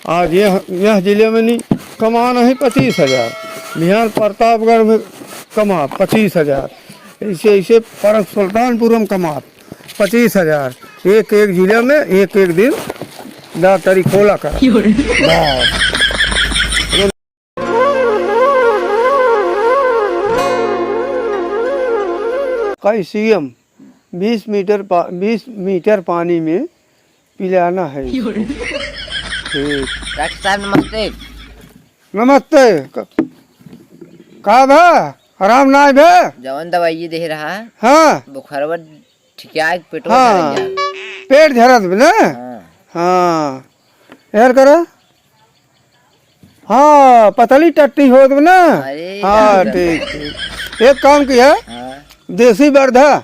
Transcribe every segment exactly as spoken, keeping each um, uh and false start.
आज यह, यह जिले में नहीं कमा नहीं पच्चीस हजार, बिहार प्रतापगढ़ में कमा पच्चीस हजार, ऐसे, ऐसे परस सुल्तानपुर में कमा पच्चीस हजार, एक, एक जिले में एक, एक दिन डॉक्टरी खोला कर। बस। कई सीएम बीस मीटर पा-, बीस मीटर पानी में पिलाना है इसको। ठीक। डॉक्टर साहब, नमस्ते। नमस्ते। क-, का बा? आराम नाय बे? जवन दवाई दे रहा है, हाँ। बुखारवा ठिकिया के पेटवा हाँ। झरत बा। पेट झरत बा ना? हाँ। हाँ। यार करा। हाँ, पतली टट्टी होत बा ना? अरे, हाँ, यार। ठीक, ठीक। एक काम किया, हाँ। देसी बरधा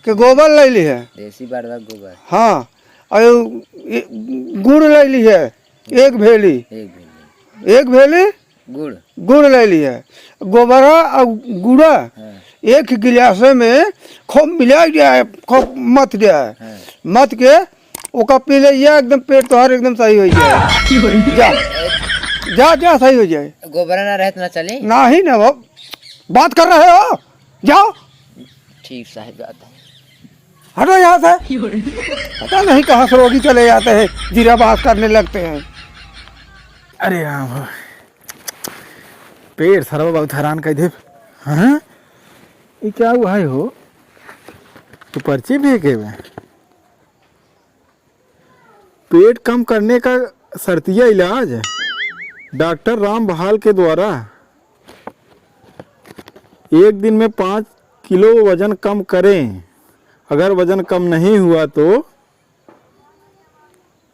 के गोबर ले ली है। देसी बरधा के गोबर। हाँ, और ये गुड़ ले ली है, एक भेली। एक भेली। एक भेली? गुड़। गुड़ ले ली है। गोबरा और गुड़ा हाँ। एक गिलास में खूब मिला दिया है, खूब मत दिया है। हाँ। मत के ओका पी ले, ये एकदम पेट तोहार एकदम सही हो जाए। जा, जा, जा, सही हो जाए। गोबरा ना रहे तो ना चले? नाही ना बाप, बात कर रहे हो, जाओ। ठीक साहब, जाता है। हटो यहाँ से। पता नहीं कहाँ से रोगी चले जाते हैं, जीरा बात करने लगते हैं। अरे राम हो, पेट सरवा बहुत हैरान कर दे। हाँ, ये क्या हुआ है हो? तो पर्ची भी के बा? पेट कम करने का शर्तिया इलाज, डॉक्टर राम बहाल के द्वारा एक दिन में पाँच किलो वजन कम करें। अगर वजन कम नहीं हुआ तो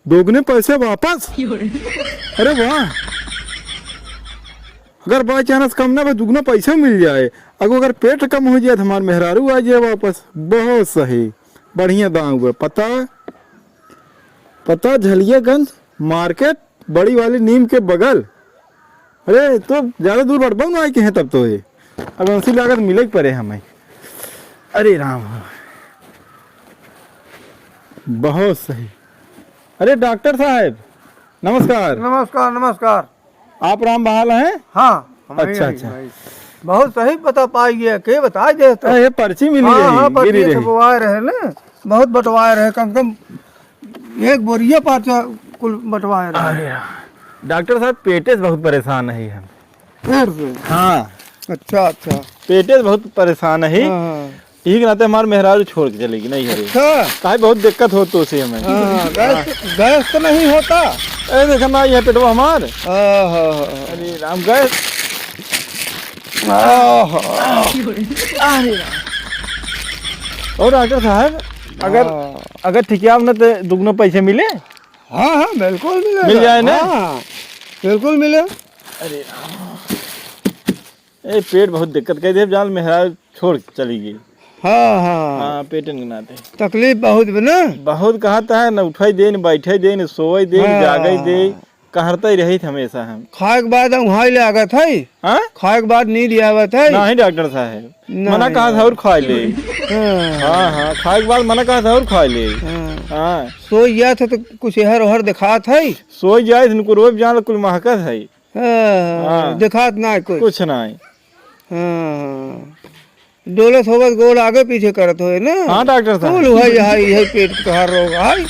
दोगुने पैसे वापस। अरे वाह, अगर बाई चांस कम ना भा, दुगुना पैसा मिल जाए। अगर, अगर पेट कम हो जाए तो हमार मेहरारू आ जाए वापस। बहुत सही, बढ़िया दाम हुआ। पता, पता झलियागंज मार्केट, बड़ी वाली नीम के बगल। अरे, तो ज्यादा दूर बड़बा ना आए के हैं तब तो ये। अब उनसे लागत मिले के पड़े हमें। अरे राम, बहुत सही। अरे डॉक्टर साहब, नमस्कार। नमस्कार, नमस्कार। आप राम बहाल हैं? हाँ, हम ही अच्छा, हैं अच्छा। भाई। बहुत सही पता पाई गया, के बताई दे तो। अरे, ये पर्ची मिली हाँ, रही, हाँ, पर्ची गिरी रही। छपवाए रहे ना, बहुत बंटवाए रहे, कम से कम एक बोरिया पाँच कुल बंटवाए रहे। अरे यार, डॉक्टर साहब, पेटे से बहुत परेशान है हम। पेट से? हाँ। अच्छा, अच्छा। पेटे से बहुत परेशान है। हाँ, हाँ। यही के नाते हमार मेहरारू छोड़ के चलेगी नहीं घरे। अच्छा। काहे बहुत दिक्कत हो तो से हमें। हाँ, गैस, गैस तो नहीं होता? ए, देखा ना, ये पेटवा हमार। हाँ, हाँ, हाँ। अरे राम, गैस। आहा। अरे राम। और डॉक्टर साहब, अगर, हाँ। अगर ठीक है, आपने तो दुगुना पैसे मिले? हाँ, हाँ, बिल्कुल मिलेगा। मिल जाए ना? हाँ, बिल्कुल मिले। अरे राम। ए, पेट बहुत दिक्कत कर दे, जान मेहरारू छोड़ के चली गई। हाँ, हाँ। हाँ, पेटन के नाते। तकलीफ बहुत बा ना? बहुत कहत है, न उठाई दे, न बैठाई दे, न सोवई दे, न हाँ। जागई दे, कहरता ही रहित हमेशा हम। खाए के बाद उहाँ ले लागत है? हाँ? खाए के बाद नींद आवत है? नहीं डॉक्टर साहब, नहीं। मना कहा था और खा ले। हाँ। हाँ, हाँ, खाए के बाद मना कहा था और खा ले। हाँ। हाँ। सोई जात है तो कुछ एहर ओहर देखात है? सोई जाए, इनको रोब जान कुल महकत है। हाँ, हाँ। देखात ना है कुछ। कुछ ना है। हाँ, हाँ। डोलत होवत गोड़ आगे पीछे करत होए ना? हाँ, डॉक्टर साहब। कुल हुआ यही, यही पेट के तोहार रोग है।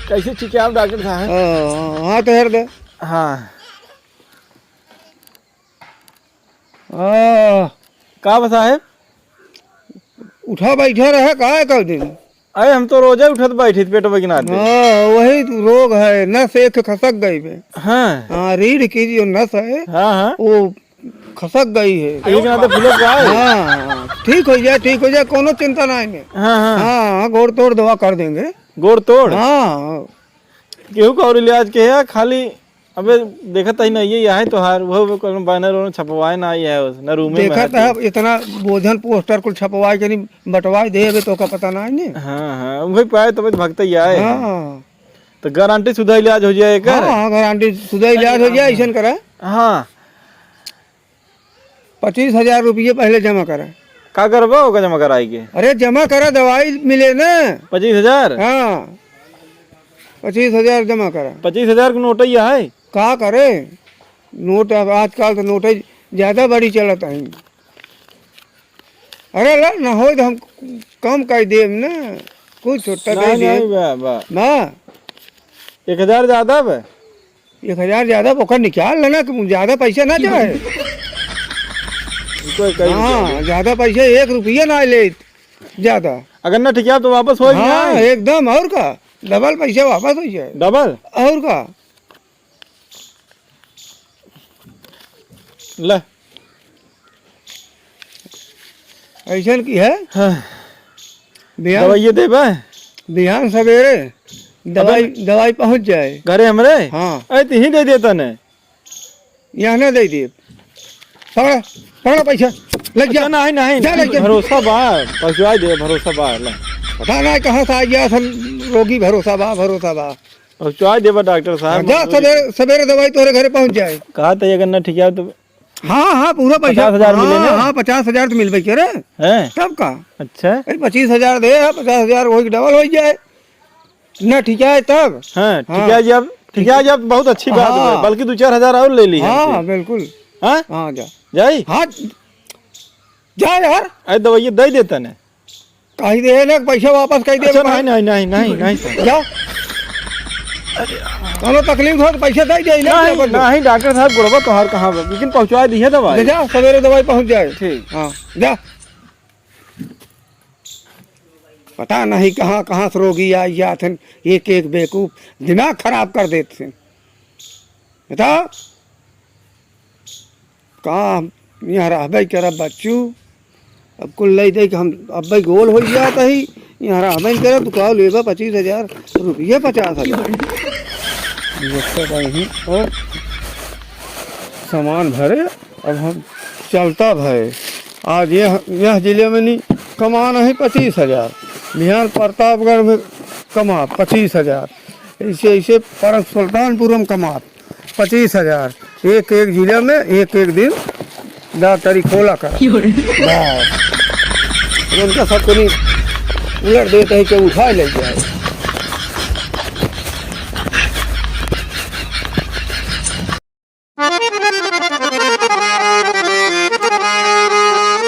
कैसे ठीक है आप डॉक्टर साहब? हाँ, हाँ, हाथ हेर दे। हाँ। आह। का बा साहेब? उठा बैठा रहे का कल दिन? अरे हम तो रोजे उठत बैठित पेटवा के नाते। हाँ, वही तो रोग है, नस एक खसक गई बे। हाँ। हाँ, रीढ़ की जो नस है, हाँ, हाँ। वो खसक गई है। यही के नाते फुलत बा। हाँ, हाँ, ठीक हो जाए, ठीक हो जाए, कोनो चिंता नहीं है। हाँ, हाँ। हाँ, हाँ, गोड़ तोड़ दवा कर देंगे। गोड़ तोड़? हाँ। केहू का और इलाज के है, खाली अबे देखत ही नहीं, ये है तोहार, वो, वो कोनो बैनर वैनर छपवाए ना आई है, उस, ना रूमे में देखत है है, तू। इतना बोझन पोस्टर कुल छपवाए के नहीं बंटवाए दे, अबे तो का पता ना है ने। हाँ, हाँ, वही पाए तो भागते ही आए हैं। हाँ। तो गारंटी सुधा इलाज हो जाए एकर? हाँ, हाँ, गारंटी सुधा इलाज हो जाए, हाँ। ऐसन करा। हाँ। पच्चीस हजार रुपये पहले जमा करा। का करबा ओका जमा कराई के? अरे जमा करा, दवाई मिले ना। पच्चीस हजार? हाँ। पच्चीस हजार जमा करा। पच्चीस हजार के नोटइया है। का करे? नोट अब आजकल तो नोटइ ज्यादा बड़ी चलत है। अरे ला, ना होई तो हम कम कर देब ना, कुछ छोटा दे नहीं, देब। नहीं, बा, बा। बा। एक हजार ज्यादा बा। एक हजार ज्यादा, ओकर निकाल लेना, कि ज्यादा पैसा ना चाहे। कोई कहीं हाँ, ज्यादा पैसा एक रुपया ना ले, ज्यादा। अगर ना ठीक है तो वापस होई कि हाँ, नहीं? एकदम, और का, डबल पैसा वापस हो जाए। डबल? और का। ले। ऐसन की है? हाँ। बिहान दवाइये देबे? बिहान सवेरे दवाई, अपन दवाई पहुँच जाए। घरे हमरे? हाँ। अरे, तिहीं दे देता ने। यहाँ ना दे दे। पकड़ा, पकड़ा पैसा। लग जा। अच्छा, नहीं, नहीं, जा, नहीं, लग जा। भरोसा बा, पहुँचवा दे, भरोसा बा, ले। पता नहीं कहाँ से आ गया, सब रोगी भरोसा बा, भरोसा बा। पहुँचवा देबा डॉक्टर साहब। जा, सवेरे, सवेरे दवाई तोहरे घरे पहुँच जाए। कहा तो ये अगर ना ठीक है तो हाँ, हाँ, पूरा पैसा। पचास हजार मिले हाँ, ना? हाँ, पचास हजार तो मिलबे करे। हैं? तब का? अच्छा। अरे, पच्चीस हजार दे, हाँ, पचास हजार वही डबल हो जाए। ना ठीक है तब? हाँ, ठीक हाँ। है जी, अब ठीक है जी, अब बहुत अच्छी बात हाँ। है, बल्कि दो चार हजार और ले ली हाँ, हमसे। बिल्कुल। हाँ? हाँ, जा। जाई? हाँ, जा यार। अरे, दवाई दे देता ने। कही दे ना, पैसा वापस कही दे अच्छा, भाई। नहीं, नहीं, नहीं, नहीं, नहीं, सर। जा। कोनो तकलीफ हो तो पैसा दे दे, ना नहीं, अपन। नहीं, डॉक्टर साहब, गोड़वा तोहार कहाँ बा? लेकिन पहुँचवा दी है दवाई। ले जा, सवेरे दवाई पहुँच जाए। ठीक। हाँ, जा। पता नहीं कहाँ, कहाँ से रोगी आ जात हैं, एक, एक बेवकूफ दिमाग खराब कर देत हैं। बता। का हम यहाँ रहबे करब बच्चू? अब कुल लइ दे के हम अब्बे गोल होइ जात ही, यहाँ रहबे करब, तू का लेबा पच्चीस हजार रुपये, पचास हजार। देखते रही और सामान भरे, अब हम चलता भए। आज यह, यह जिले में नहीं कमा नहीं पच्चीस हजार, बिहान प्रतापगढ़ में कमा पच्चीस हजार, ऐसे, ऐसे परस सुल्तानपुर में कमा पच्चीस हजार, एक, एक जिला में एक, एक दिन डॉक्टरी खोला कर। बस। उनका सब कनी उलट देते हैं कि उठा ले जाए।